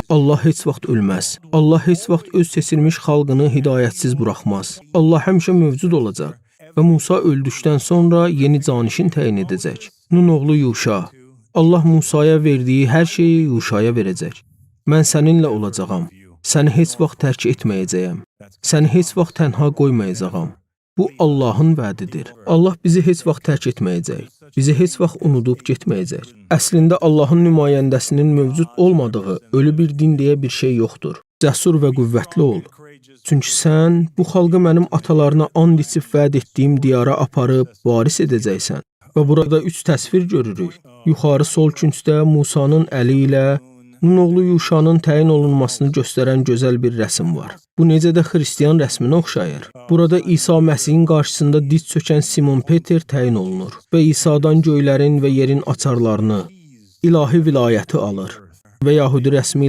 Allah heç vaxt ölməz. Allah heç vaxt öz seçilmiş xalqını hidayətsiz buraxmaz. Allah həmişə mövcud olacaq və Musa öldükdən sonra yeni canişin təyin edəcək. Nun oğlu Yuşa. Allah Musaya verdiyi hər şeyi Yuşaya verəcək. Mən səninlə olacağam. Səni heç vaxt tərk etməyəcəyəm. Səni heç vaxt tənha qoymayacağam. Bu Allahın vədidir. Allah bizi heç vaxt tərk etməyəcək. Bizi heç vaxt unudub getməyəcək. Əslində Allahın nümayəndəsinin mövcud olmadığı ölü bir din deyə bir şey yoxdur. Cəsur və qüvvətli ol. Çünki sən bu xalqı mənim atalarına and içib vəd etdiyim diyara aparıb varis edəcəksən. Və burada üç təsvir görürük. Yuxarı sol küncdə Musanın əli ilə Nun oğlu Yuşanın təyin olunmasını göstərən gözəl bir rəsm var. Bu necə də xristian rəsminə oxşayır. Burada İsa Məsihin qarşısında diz çökən Simon Peter təyin olunur və İsadan göylərin və yerin açarlarını, ilahi vilayəti alır. Və yahudi rəsmi